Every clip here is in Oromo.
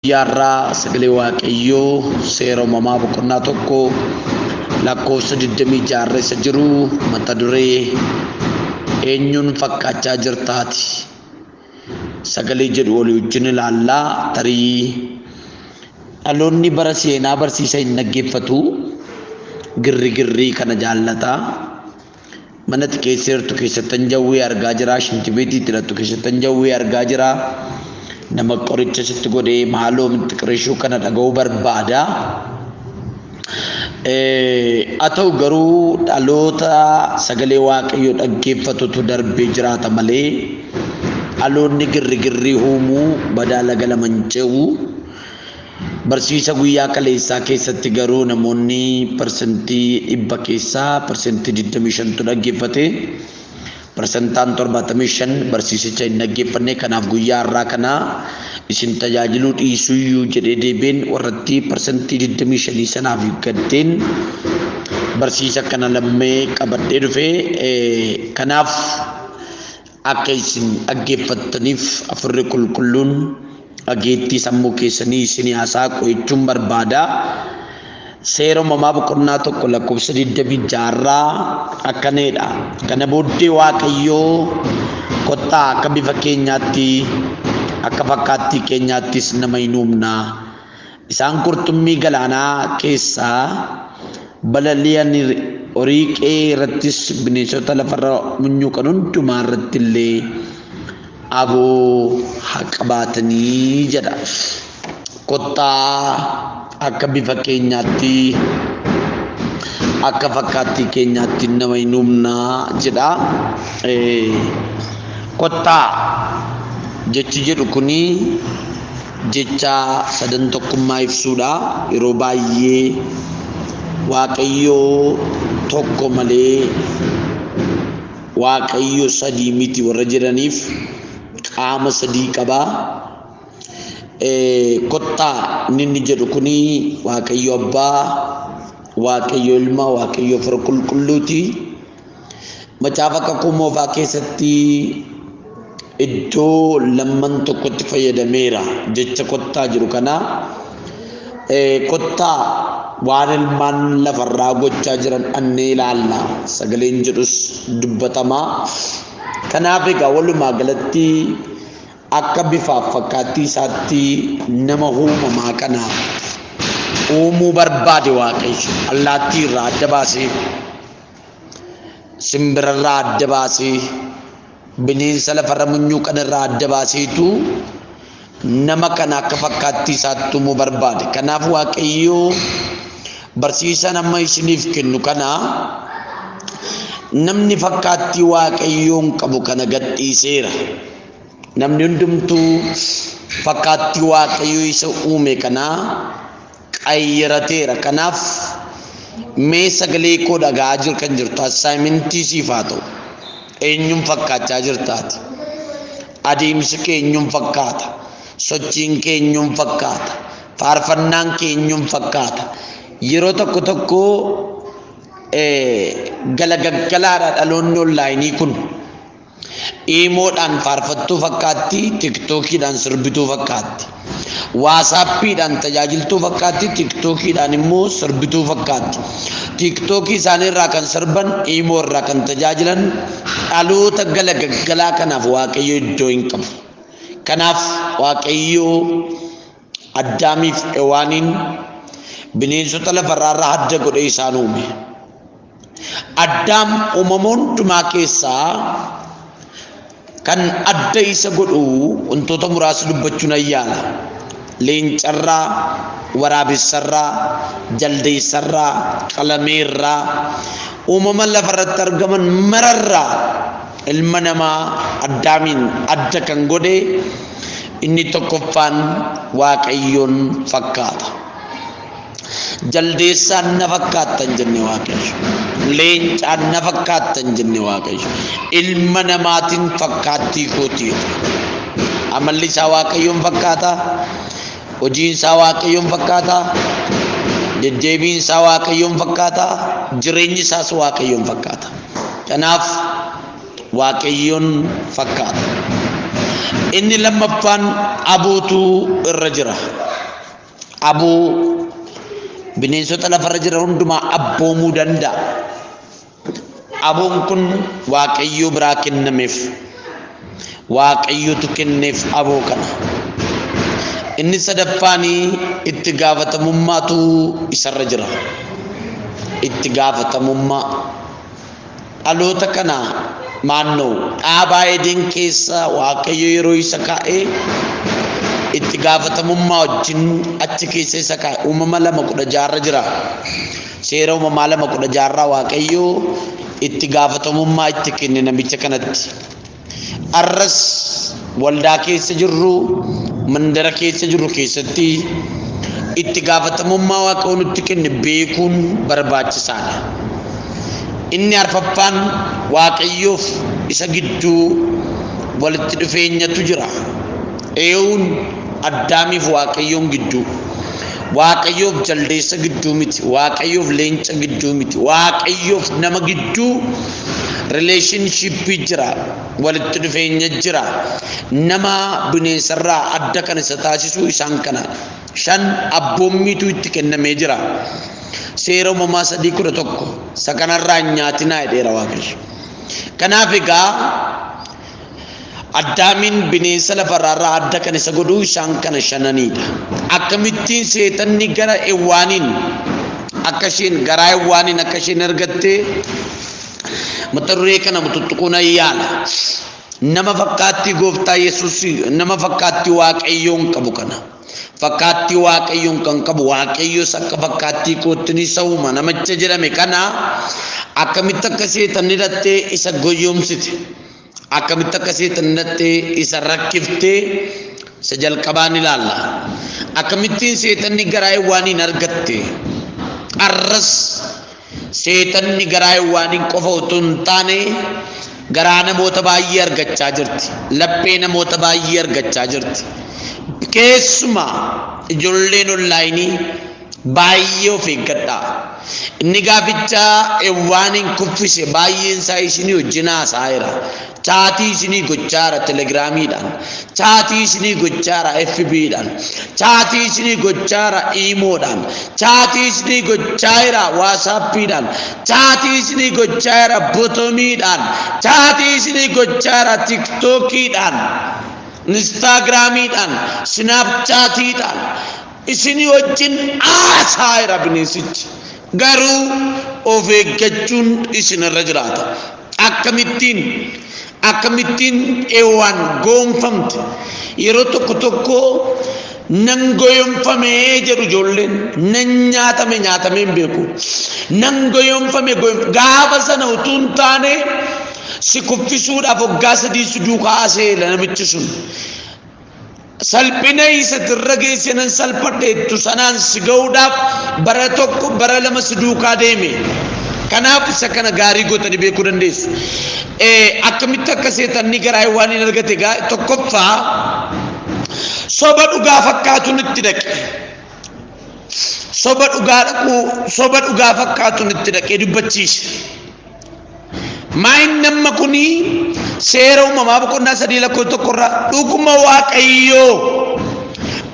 Guyyaa har'aa sagalee Waaqayyoo seera uumamaa boqonnaa 1 lakkoofsa 26 irra isa jiru mata duree eenyuun fakkaachaa jirtaati sagalee jedhu walii wajjin ilaallaa. Tarii dhaloonni bara seenaa barsiisa hin dhaggeeffatu, girri girrii kana jaallata. Mana ati keessa jirtu keessattan jawwee argaa jira. Shintibeetii itti hidhattu keessattan jawwee argaa jira. Nama qoricha sitti godhee maaloo mixxiqirishuu kana dhaga'uu barbaada. Haa ta'u garuu dhaloota sagalee Waaqayyoo dhaggeeffatutu darbee jiraata malee dhaloonni girrigirrii uumuu badaa laga lama hin ce'u. Barsiisa guyyaa kaleessaa keessatti garuu namoonni parsantii 100 keessaa parsantii 25tu dhaggeeffate. Parsantaan 75 barsiisicha hin dhaggeeffanne. Kanaaf guyyaa har'aa kana isin tajaajiluu dhiisuyyuu jedhee deebi'een warratti parsantii 25 sanaaf gaddeen barsiisa kana lammee qabadhee dhufe. Kanaaf akka isin dhaggeeffattaniif Hafuurri Qulqulluun dhageettii sammuu keessanii isinii haa saaqu jechuun barbaada. Seera uumamaa boqonnaa 1 lakkoofsa 26 irraa akkanadha. Kana booddee Waaqayyoo kottaa akka bifa keenyaatti akka fakkaattii keenyaattis nama hin uumna. Isaan qurxummii galaanaa keessaa balali'an, horii qe'ee irrattis, bineensota lafarra munyuuqan hundumaa irratti illee aboo haa qabaatanii jedha. Kottaa akka bifa keenyaatti akka fakkaattii keenyaatti nama hin uumnaa jedha. Kottaa jechi jedhu kuni jecha sadan tokkummaa ibsuudha. Yeroo baay'ee Waaqayyo tokko malee Waaqayyo sadii miti warra jedhaniif qaama sadii qaba. Kottaa inni inni jedhu kuni Waaqayyo Abbaa, Waaqayyo Ilma, Waaqayyo Hafuura Qulqulluuti. Macaafa Kakuu Moofaa keessatti iddoo lamman tokkotti fayyadameera jecha kottaa jiru kana. Kottaa waan ilmaan lafarraa gochaa jiran dhannee ilaalla sagaleen jedhus dubbatama. Kanaaf egaa walumaa galatti akka bifaaf fakkaattii isaatti nama uumamaa kana uumuu barbaade Waaqayyo allaattii irraa adda baasee, simbirarraa adda baasee, bineensa lafarra munyuuqan irraa adda baaseetu nama kana akka fakkaattii isaatti uumuu barbaade. Kanaaf Waaqayyo barsiisa nama isiniif kennu kana namni fakkaattii Waaqayyoon qabu kana gadhiiseera. Namni hundumtuu fakkaattii Waaqayyoo isa uume kana qayyarateera. Kanaaf mee sagalee koo dhaga'aa jir kan jirtu assaayimentii siif haa ta'u. Eenyuun fakkaachaa jirtaati? Adeemsi kee eenyuun fakkaata? Sochiin kee eenyuun fakkaata? Faarfannaan kee eenyuun fakkaata? Yeroo tokko tokko galagaggalaadha dhaloonni onlaayinii kun. Iimoodhaan faarfattuu fakkaatti, tiktookiidhaan sirbituu fakkaatti. Waasaappiidhaan tajaajiltuu fakkaatti, tiktookiidhaan immoo sirbituu fakkaatti. Tiktookii isaanii irraa kan sirban, iimoo irraa kan tajaajilan dhaloota gala gaggalaa kanaaf Waaqayyo iddoo hin qabu. Kanaaf Waaqayyo Addaamiif Hewaaniin bineensota lafarraa irraa adda godhee isaan uume. Addaam uumama hundumaa keessaa kan adda isa godhu wantoota muraasa dubbachuun ayyaala. Leencarraa, waraabessarraa, jaldeessarraa, qalameerraa, uumama lafarratti argaman mararraa ilma namaa Addaamiin adda kan godhe inni tokkoffaan Waaqayyoon fakkaata. Jaldeessaan na fakkaatta hin jenne Waaqayyo. Leencaan na fakkaatta hin jenne Waaqayyo. Ilma namaatiin fakkaattii kooti jedhe. Amalli isaa Waaqayyoon fakkaata. Hojiin isaa Waaqayyoon fakkaata. Deddeebiin isaa Waaqayyoon fakkaata. Jireenyi isaas Waaqayyoon fakkaata. Kanaaf Waaqayyoon fakkaata. Inni lammaffaan abootu irra jira. Aboo bineensota lafarra jiran hundumaa abboomuu danda'a. Aboon kun Waaqayyoo biraa kennameef. Waaqayyotu kenneef aboo kana. Inni sadaffaan itti gaafatamummaatu isarra jira. Itti gaafatamummaa. Dhaloota kana maannoo dhaabaa Eden keessa Waaqayyo yeroo isa kaa'e itti gaafatamummaa wajjin achi keessa isa kaa'e. Uumama 2:16 jira. Seera uumamaa 2:16 Waaqayyo itti gaafatamummaa itti kenne namicha kanatti. Arras waldaa keessa jirru, mandara keessa jirru keessatti itti gaafatamummaa Waaqayyo nutti kenne beekuun barbaachisaadha. Inni arfaffaan Waaqayyoof isa gidduu walitti dhufeenyatu jira. Eewuun Addaamiif Waaqayyoon gidduu. Waaqayyoof jaldeessa gidduu miti. Waaqayyoof leenca gidduu miti. Waaqayyoof nama gidduu relationship jira. Walitti dhufeenya jira. Nama bineensarraa adda kan isa taasisu isaan kana. 5 abboommiitu itti kennamee jira. Seera uumamaa 3:11 isa kanarraa hin nyaatinaa jedheera Waaqayyo. Kanaaf egaa Addaamiin bineensa lafarraarraa adda kan isa godhu isaan kana shananiidha. Akkamittiin seexanni gara Ewwaaniin akka isheen garaa Ewwaaniin akka isheen argatte mata duree kana tuttuquun yaala. Nama fakkaattii gooftaa Yesuus, nama fakkaattii Waaqayyoon qabu kana. Fakkaattii Waaqayyoon kan qabu, Waaqayyos akka fakkaattii kootti ni isa uuma namicha jedhame kana akkamitti akka seexanni hidhattee isa goyyomsite, akkamitti akka seexanni hidhattee isa rakkiftee isa jalqabaan ilaalla. Akkamittiin seexanni garaa Hewwaaniin argatte? Arras seexanni garaa Hewwaaniin qofa utuu hin taane garaa namoota baay'ee argachaa jirti. Laphee namoota baay'ee argachaa jirti. Keessumaa ijoolleen onlaayinii baay'ee of eeggadhaa. Inni gaaficha Hewwaaniin kuffise baay'een isaa isinii wajjin haasa'eera. Chaatii isinii gochaara telegiraamiidhaan, chaatii isinii gochaara FB'dhaan, chaatii isinii gochaara iimoodhaan, chaatii isinii gochaara waasaappiidhaan, chaatii isinii gochaara botomiidhaan, chaatii isinii gochaara tiktookiidhaan, instaagiraamiidhaan, sinaapchaatiidhaan isinii wajjin haasa'eera bineensichi. Garuu of eeggachuun isinirra jiraata. Akkamittiin Hewwaan goonfamte? Yeroo tokko tokko nan goyonfame jedhu ijoolleen, nan nyaatame nyaatamee hin beeku. Nan goyonfame gaafa sana utuu hin taane si kuffisuudhaaf waggaa 3 si duukaa haasa'eera namichi sun. Salphina isa irra geesse nan salphadheettu sanaan si ga'uudhaaf bara 1 bara 2 si duukaa deeme. Kanaaf isa kana gaarii gootanii beekuu dandeessu. Akkamitti akka seexanni garaa Hewwaaniin argate egaa tokkoffaa soba dhugaa fakkaatuun itti dhaqe. Soba dhugaa dhaquu, soba dhugaa fakkaatuun itti dhaqee dubbachiise. Maayin nama kuni seera uumamaa boqonnaa 3 lakkoofsa 1 irraa dhuguma Waaqayyoo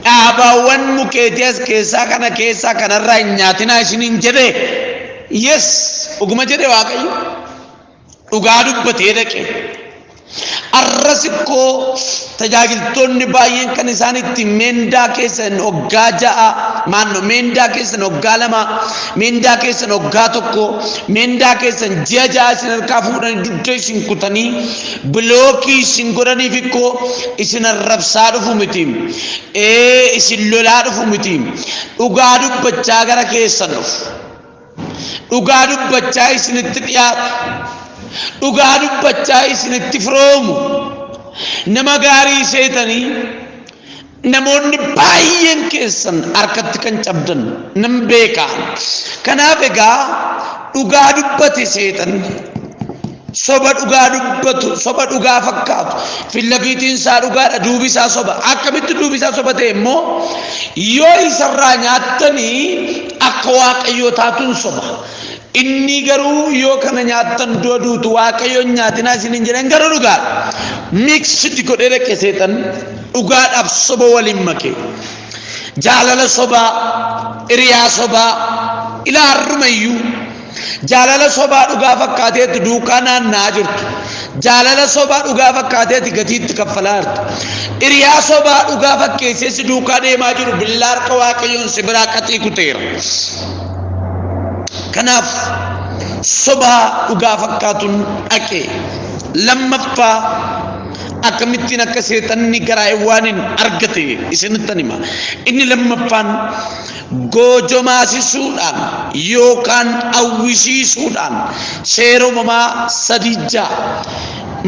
dhaabaawwan mukeetii as keessaa kana keessaa kanarraa hin nyaatinaa isiniin jedhe. Yes, dhuguma jedhe Waaqayyo. Dhugaa dubbatee dhaqe. Arras ikkoo tajaajiltoonni baay'een kan isaan itti meendaa keessan waggaa 6, maannoo meendaa keessan waggaa 2, meendaa keessan waggaa 1, meendaa keessan ji'a 6 isin harkaa fuudhanii dugda isin kutanii bilookii isin godhaniif ikkoo isin arrabsaa dhufu miti. Isin lolaa dhufu miti. Dhugaa dubbachaa gara keessan dhufu. Dhugaa dubbachaa isinitti dhiyaatu. Dhugaa dubbachaa isinitti firoomu. Nama gaarii seetanii namoonni baay'een keessan harkatti kan cabdan nan beeka. Kanaaf egaa dhugaa dubbate seexanni. Soba dhugaa dubbatu, soba dhugaa fakkaatu. Fillafiitiin isaa dhugaadha, duubi isaa soba. Akkamitti duubi isaa soba ta'e immoo yoo isarraa nyaattanii akka Waaqayyoo taatuun soba. Inni garuu yoo kana nyaattan du'a duutu, Waaqayyoon nyaatinaa isiniin jedhan garuu dhugaadha. Mixed godhee dhaqe seexan, dhugaadhaaf soba waliin make. Jaalala sobaa, hiriyaa sobaa, ilaa har'umayyuu jaalala sobaa dhugaa fakkaateetti duukaa naanna'aa jirtu. Jaalala sobaa dhugaa fakkaateetti gatiitti kaffalaa jirtu. Hiriyaa sobaa dhugaa fakkeessee si duukaa deemaa jiru billaa harka Waaqayyoon si biraa qaxii kuteera. Kanaaf sobaa dhugaa fakkaatuun dhaqe. Lammaffaa, akkamittiin akka seexanni garaa Hewwaaniin argate isinittan hima. Inni lammaffaan goojomaasisuudhaan yookaan hawwisiisuudhaan, Seera Uumamaa 3:6.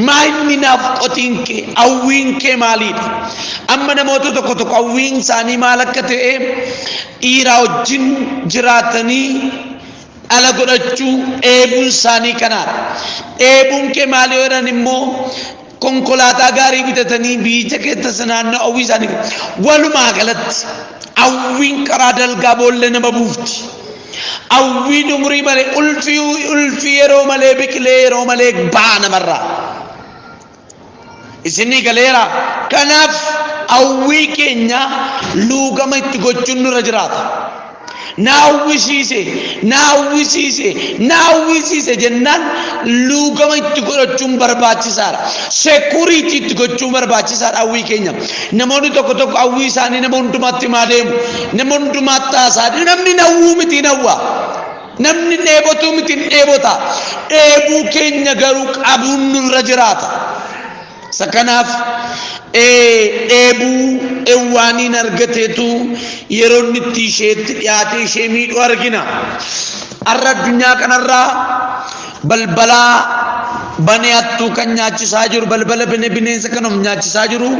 Maa inni naaf qotiin kee, hawwiin kee maaliidha? Amma namoota tokko tokko hawwiin isaanii maal akka ta'e, dhiiraa wajjin jiraatanii dhala godhachuu, dheebuun isaanii kanaadha. Dheebuun kee maali yoo jedhan immoo, konkolaataa gaarii bitatanii biyyicha keessa naannoo hawwii isaanii. Walumaa galatti hawwiin karaa dalgaa boolla nama buufti. Hawwiin umurii malee ulfii, ulfii yeroo malee biqilee yeroo malee ba'a namarraa. Isinii galeera? Kanaaf hawwii keenya luugama itti gochuun nurra jiraata. Na hawwisiise, na hawwisiise, na hawwisiise jennaan luugama itti godhachuun barbaachisaadha. Security itti gochuun barbaachisaadha hawwii keenya. Namoonni tokko tokko hawwii isaanii nama hundumaatti himaa deemu. Nama hundumaatti haasaa. Namni hawwuu miti, hin hawwa. Namni dheebotuu miti, hin dheebota. Dheebuu keenya garuu qabuun nurra jiraata. Isa kanaaf dheebuu Ewwaaniin argateetu yeroo inni itti isheetti dhiyaatee ishee miidhu argina. Har'a addunyaa kanarraa balbalaa banee hattuu kan nyaachisaa jiru, balbala banee bineensa kan of nyaachisaa jiru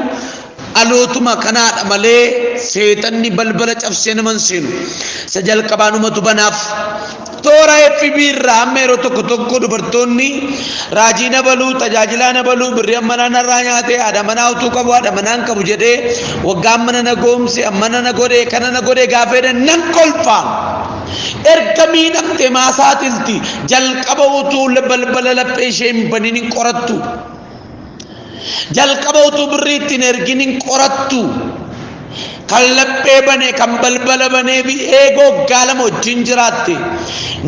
dhalootuma kanaadha malee seexanni balbala cabsee nama hin seenu. Isa jalqabaa numatu banaaf. Toora FB irraa amma yeroo tokko tokko dubartoonni raajii na baluu, tajaajilaa na baluu, birrii ammanaa narraa nyaate, haadha manaa utuu qabu haadha manaa hin qabu jedhee, waggaa ammana na goomse, ammana na godhe, kana na godhe gaafa jedhan nan kolfaan. Erga miidhamte maa saaxilti? Jalqaba utuu balbala laphee ishee hin banin hin qorattu. Jalqaba utuu birrii ittiin ergin hin qorattu. Kan laphee bane, kan balbala banee fi eegoo waggaa 2 wajjin jiraatte.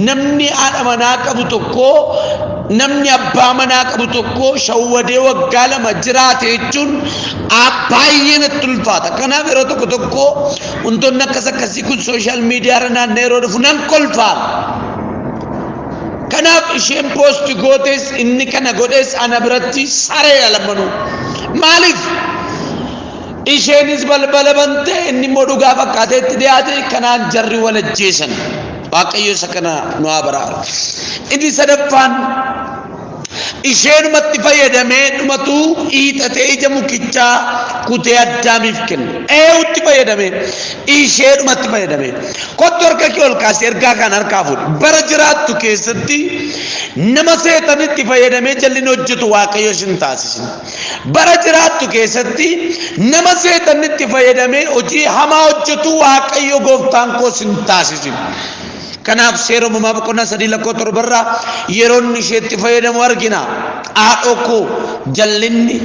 Namni haadha manaa qabu tokko, namni abbaa manaa qabu tokko shawwadee waggaa 2 jiraate jechuun baay'ee natti ulfaata. Kanaaf yeroo tokko tokko wantoonni akkas akkasii kun social media irra naanna'ee yeroo dhufu nan kolfaa. Kanaaf isheen post gootes, inni kana godhes, ana biratti sareedha lammanuu. Maaliif? Isheenis balbala bante, inni immoo dhugaa fakkaatee itti dhiyaate, kanaan jarri wal ajjeesan. Waaqayyo isa kana nu haa baraaru. Inni sadaffaan, isheenumatti fayyadamee dhumatu hiixatee ija mukichaa kutee Addaamiif kenne. Eewutti fayyadamee? Isheedhumatti fayyadamee. Kottu, harka kee ol kaasi, ergaa kan harkaa fuudhi. Bara jiraattu keessatti nama seexanitti fayyadamee jal'ina hojjetu Waaqayyo isin taasisin. Bara jiraattu keessatti nama seexannitti fayyadamee hojii hamaa hojjetu Waaqayyo gooftaan koo sin taasisin. Kanaaf Seera Uumamaa boqonnaa 3 lakkoo 7rraa yeroo inni isheetti fayyadamu argina. Haadhoo koo, jallinni,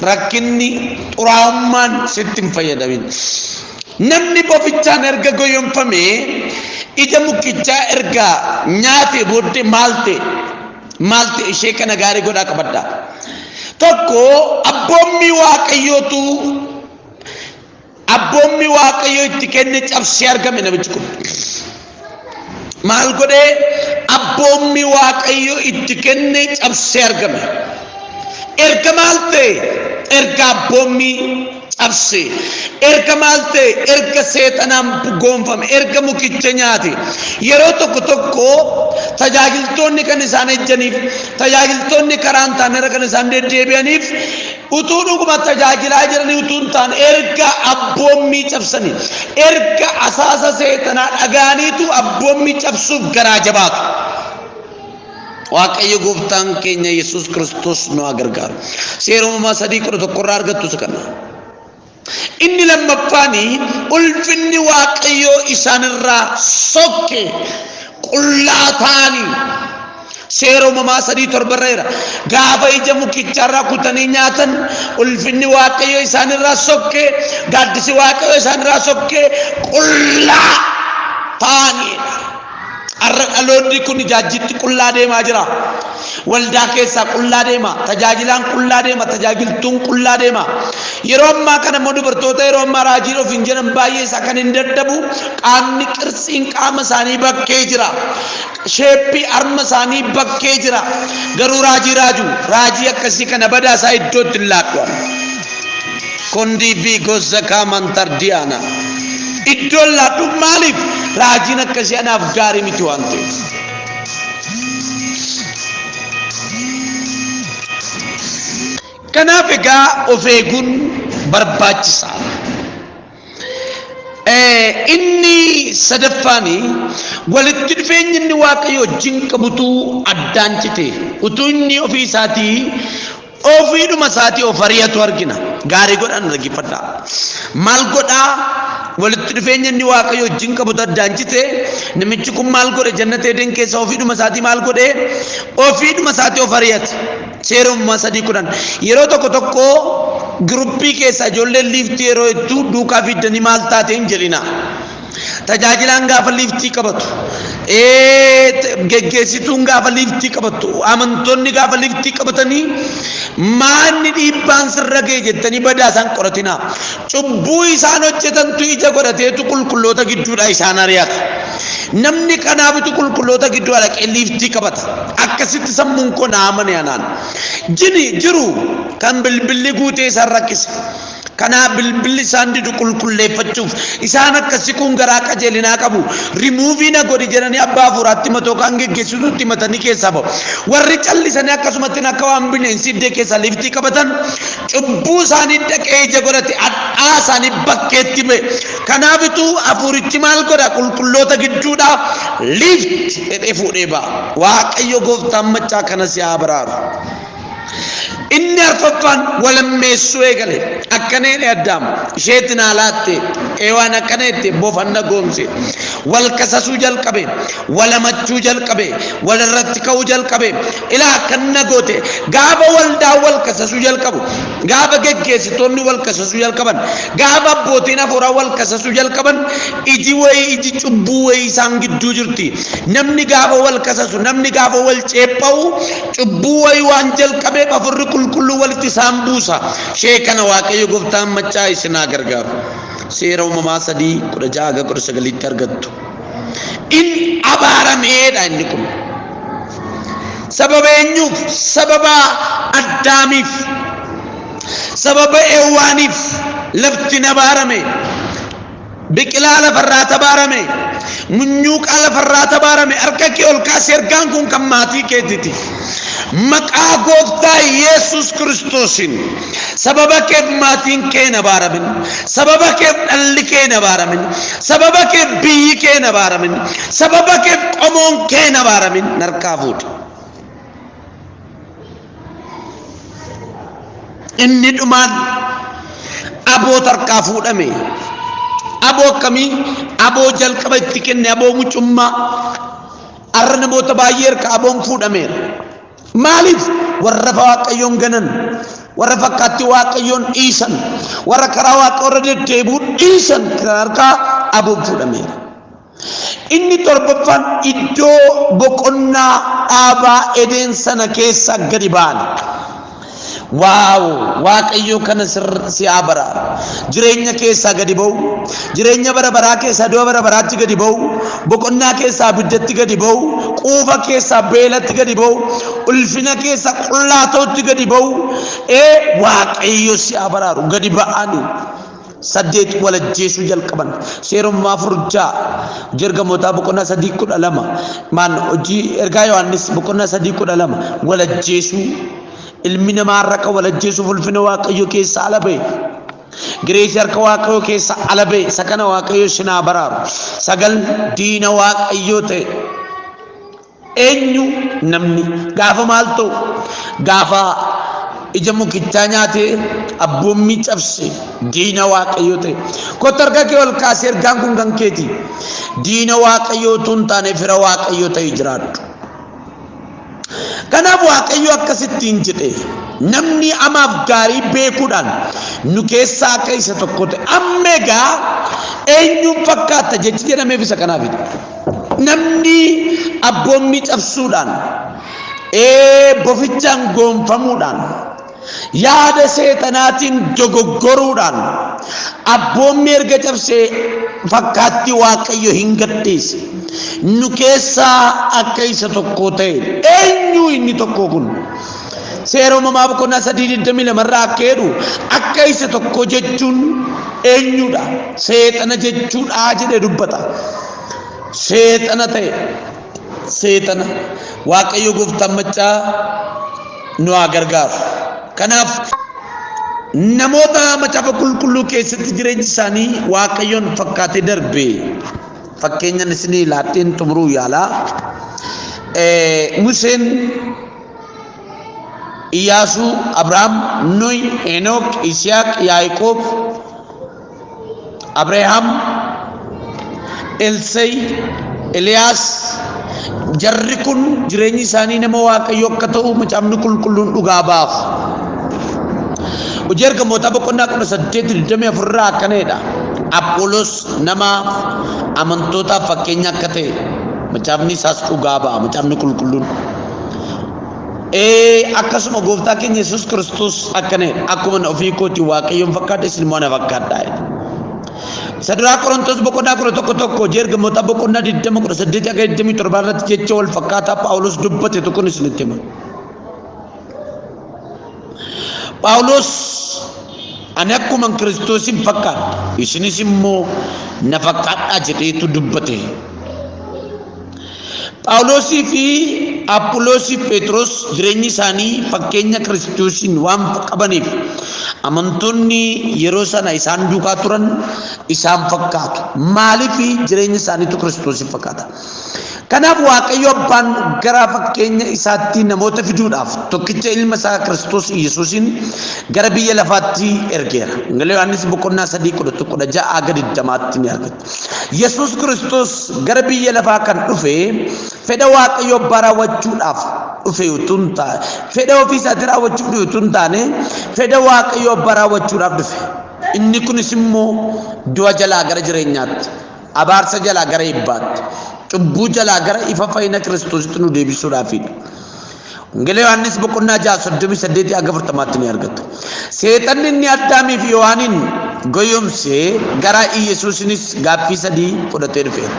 rakkinni, xuraa'ummaan sitti hin fayyadamin. Namni bofichaan erga goyomfamee ija mukichaa erga nyaatee booddee maal ta'e? Maal ta'e? Ishee kana gaarii godhaa qabadhaa. Tokko, abboommii Waaqayyootu, abboommii Waaqayyoo itti kenne cabsee argame namichi kun. Maal godhee? Abboommii Waaqayyoo itti kenne cabsee argame. Erga maal ta'e? Erga abboommii cabse. Erga maal ta'e? Erga seexanaan goonfame. Erga mukicha nyaate. Yeroo tokko tokko tajaajiltoonni kan isaan ejjaniif, tajaajiltoonni karaa hin taane irra kan isaan deddeebi'aniif, utuu dhuguma tajaajilaa jiranii utuu hin taane, erga abboommii cabsanii, erga asaasa seexanaa dhaga'aniitu abboommii cabsuuf garaa jabaatu. Waaqayyo gooftaan keenya Yesuus Kiristoos nu haa gargaaru. Seera Uumamaa 3:11 irraa argattu isa kana. Inni lammaffaan, ulfinni Waaqayyoo isaanirraa sokke, qullaa ta'anii. Seera Uumamaa 3:7 irra jira. Gaafa ija mukicharraa kutanii nyaatan ulfinni Waaqayyo isaanirraa sokkee, gaaddisi Waaqayyo isaanirraa sokkee qullaa ta'aniidha. Har'a dhaloonni kun ijaajjitti qullaa deemaa jira. Waldaa keessaa qullaa deema. Tajaajilaan qullaa deema. Tajaajiltuun qullaa deema. Yeroo ammaa kana immoo dubartoota yeroo ammaa raajii of hin jedhan baay'ee isaa kan hin dadhabu qaamni qirtsiin qaama isaanii bakkee jira. Sheeppii harma isaanii bakkee jira. Garuu raajii raaju. Raajii akkasii kana badaa isaa iddootti hin laadhu. Kondii fi gosa kaamantar diyaana. Iddoon laadhu maaliif? Raajiin akkasii anaaf gaarii miti waan ta'eef. Kanaaf egaa of eeguun barbaachisaadha. Inni sadaffaan walitti dhufeenyi inni Waaqayyo wajjin qabutu addaan cite. Utuu inni ofii isaatii ofiidhuma isaatii of ari'atu argina. Gaarii godhaan dhaggeeffadhaa. Maal godhaa? Walitti dhufeenya inni Waaqayyo wajjin qabutu addaan cite. Namichi kun maal godhe? Jannata Eden keessa ofiidhuma isaatii maal godhe? Ofiidhuma isaatii of ari'ate. Seera Uumamaa 3:10. Yeroo tokko tokko giruppii keessaa ijoolleen liiftii yeroo hedduu duukaa fiiddanii maal taate hin jedhina. Tajaajilaan gaafa liiftii qabatu, geggeessituun gaafa liiftii qabattu, amantoonni gaafa liiftii qabatanii maanni dhiibbaan sirra ga'e jettanii badaa isaan qoratinaa. Cubbuu isaan hojjetantu ija godhateetu qulqulloota gidduudhaa isaan ari'ata. Namni kanaafitu qulqulloota gidduu dhaqee liiftii qabata. Akkasitti sammuun koo na amane anaan. Jini jiru kan bilbilli guutee isaan rakkise. Kanaaf bilbilli isaan didu qulqulleeffachuuf isaan akkasii kun garaa qajeelinaa qabu. Rimuuvii na godhi jedhanii abbaa hafuuraatti himatu yookaan geggeessituutti himatanii keessaa ba'u. Warri callisanii akkasumatti akka waan bineensi iddee keessaa liiftii qabatan cubbuu isaanii dhaqee ija godhate hadhaa isaanii bakkeetti ba'e. Kanaafitu hafuurichi maal godha? Qulqulloota gidduudhaa lift jedhee fuudhee ba'a. Waaqayyo gooftaan maccaa kana si haa baraaru. Inni arfaffaan walammeessuu eegale. Akkana jedhe Addaam isheetti naa laatte, Eewaan akkana jette bofanna goomse. Wal kasasuu jalqabe, walamachuu jalqabe, walirratti ka'uu jalqabe. Ilaa akkanna goote. Gaafa waldaa wal kasasuu jalqabu, gaafa geggeessitoonni wal kasasuu jalqaban, gaafa abbootiin hafuuraa wal kasasuu jalqaban, iji wayii, iji cubbuu wayii isaan gidduu jirti. Namni gaafa wal kasasu, namni gaafa wal ceepha'u, cubbuu wayii waan jalqabeef hafuurri qulqulluu walitti isaan buusa. Ishee kana Waaqayyo gooftaan maccaa isin haa gargaaru. Seera Uumamaa 3:16-19tti argattu. In abaarameedha inni kun. Sababa eenyuuf? Sababa Addaamiif. Sababa Eewwaaniif lafti hin abaarame. Biqilaa lafarraa tabaarame. Munyuuqaa lafarraa tabaarame. Harka kee ol kaasi, ergaan kun kan maatii keetiti. Maqaa gooftaa Yesuus Kiristoosiin sababa keef maatiin kee hin abaaramin. Sababa keef dhalli kee hin abaaramin. Sababa keef biyyi kee hin abaaramin. Sababa keef qomoon kee hin abaaramin. Narkaa fuudhi. Inni dhumaan aboo tarkaa fuudhame. Aboo akkamii? Aboo jalqaba itti kenne, aboo mucummaa. Har'a namoota baay'ee harka aboon fuudhameera. Maaliif? Warra Waaqayyoon ganan, warra fakkaattii Waaqayyoon dhiisan, warra karaa Waaqayyoo irra deddeebi'uu dhiisan kan harkaa aboon fuudhameera. Inni torbaffaan iddoo boqonnaa dhaabaa Edeen sana keessa gadi ba'an. Waaw! Waaqayyo kana si haa baraaru. Jireenya keessaa gadi ba'u, jireenya bara baraa keessaa du'a bara baraatti gadi ba'u, boqonnaa keessaa abiddatti gadi ba'u, quufa keessaa beelatti gadi ba'u, ulfina keessaa qullaa ta'utti gadi ba'u. Ee Waaqayyo si haa baraaru. Gadi ba'anii. 8 wal ajjeesuu jalqaban. Seera Uumamaa 4:6, Hojii Ergamootaa boqonnaa 3:12, maan hojii ergaa Yohaannis boqonnaa 3:12 wal ajjeesuu. Ilmi namaa har'a kan wal ajjeesuuf ulfina Waaqayyoo keessa ala ba'e. Gireesii harka Waaqayyoo keessa ala ba'e. Isa kana Waaqayyo isin haa baraaru. 9 diina Waaqayyoo ta'e. Eenyu namni gaafa maal ta'u? Gaafa ija mukichaa nyaatee abboommii cabse diina Waaqayyoo ta'e. Kottu harka kee ol kaasee, ergaan kun kan keeti. Diina Waaqayyoo utuu hin taane fira Waaqayyoo ta'e jiraadhu. Kanaaf Waaqayyo akkasittiin jedhe, namni amaaf gaarii beekuudhaan nu keessaa akka isa tokko ta'e. Amma egaa eenyuun fakkaatta jechi jedhameef isa kanaafidha. Namni abboommii cabsuudhaan, bofichaan goonfamuudhaan, yaada seexanaatiin dogoggoruudhaan abboommii erga cabsee fakkaattii Waaqayyo hin gadhiise. Nu keessaa akka isa tokko ta'e. Eenyu inni tokko kun? Seera Uumamaa boqonnaa 3:22 irraa akka jedhu, akka isa tokko jechuun eenyudha? Seexana jechuudha jedhee dubbata. Seexana ta'e. Seexana. Waaqayyo gooftaan maccaa nu haa gargaaru. Kanaaf namoota Macaafa Qulqulluu keessatti jireenyi isaanii Waaqayyoon fakkaatee darbe fakkeenyan isinii laadheen xumuruu yaalaa. Museen, Iyyaasuu, Abrahaam, Nuy, Henook, Isiyaaq, Yaaqoob, Abrahaam, Elsay, Eliyaas, jarri kun jireenyi isaanii nama Waaqayyo akka ta'u Macaafni Qulqulluun dhugaa baafu. Hojii Ergamootaa boqonnaa 18:24 irraa akkanadha. Apholos nama amantootaaf fakkeenya akka ta'e macaafni isaas dhugaa ba'a, Macaafni Qulqulluun. Akkasuma gooftaa keenya Yesuus Kiristoos akkanadha. Akkuma ofii kootii Waaqayyoon fakkaadha, isin immoo ana fakkaadhaa jedha. Isa duraa Qorontos boqonnaa 11:1, Hojii Ergamootaa boqonnaa 20:18 hanga 27 irratti jecha wal fakkaataa Phaawulos dubbate tokkoon isinitti hima. Phaawulos, ani akkuma Kiristoosin fakkaadha, isinis immoo na fakkaadhaa jedheetu dubbate. Phaawulosii fi Apholosii fi Phexros jireenyi isaanii fakkeenya Kiristoosiin waan qabaniif amantoonni yeroo sana isaan duukaa turan isaan fakkaatu. Maaliif? Jireenya isaaniitu Kiristoosiin fakkaata. Kanaaf Waaqayyo Abbaan gara fakkeenya isaatti namoota fiduudhaaf tokkicha ilma isaa Kiristoos Yesuusiin gara biyya lafaatti ergeera. Wangeela Yohaannis boqonnaa 3:16 haga 20tti ni argatu. Yesuus Kiristoos gara biyya lafaa kan dhufe fedha Waaqayyo Abbaa raawwachuudhaaf dhufe utuu hin taane, fedha ofii isaatii raawwachuuf dhufe utuu hin taane, fedha Waaqayyo Abbaa raawwachuudhaaf dhufe. Inni kunis immoo du'a jalaa gara jireenyaatti, abaarsa jalaa gara eebbaatti, cubbuu jalaa gara ifa fayyina Kiristoositti nu deebisuudhaafidha. Wangeela Yohaannis boqonnaa 6:38 haga 40tti ni argattu. Seexanni inni Addaamii fi Yohaaniin goyomsee gara Iyyasuusinis gaaffii sadii fudhatee dhufeera.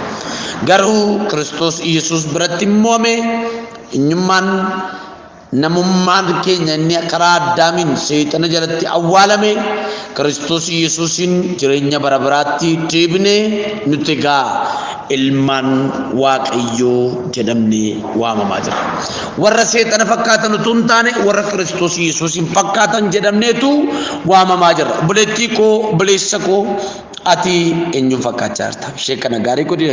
Garuu Kiristoos Iyyasuus biratti mo'ame. Eenyummaan namummaan keenya inni karaa Addaamiin seexana jalatti awwaalame, Kiristoos Iyyasuusiin jireenya bara baraatti deebinee nuti egaa ilmaan Waaqayyoo jedhamnee waamamaa jira. Warra seexana fakkaatan utuu hin taane, warra Kiristoos Iyyasuusiin fakkaatan jedhamneetu waamamaa jirra. Obboleettii koo, obboleessa koo, ati eenyuun fakkaachaa jirta? Ishee kana gaarii godhi.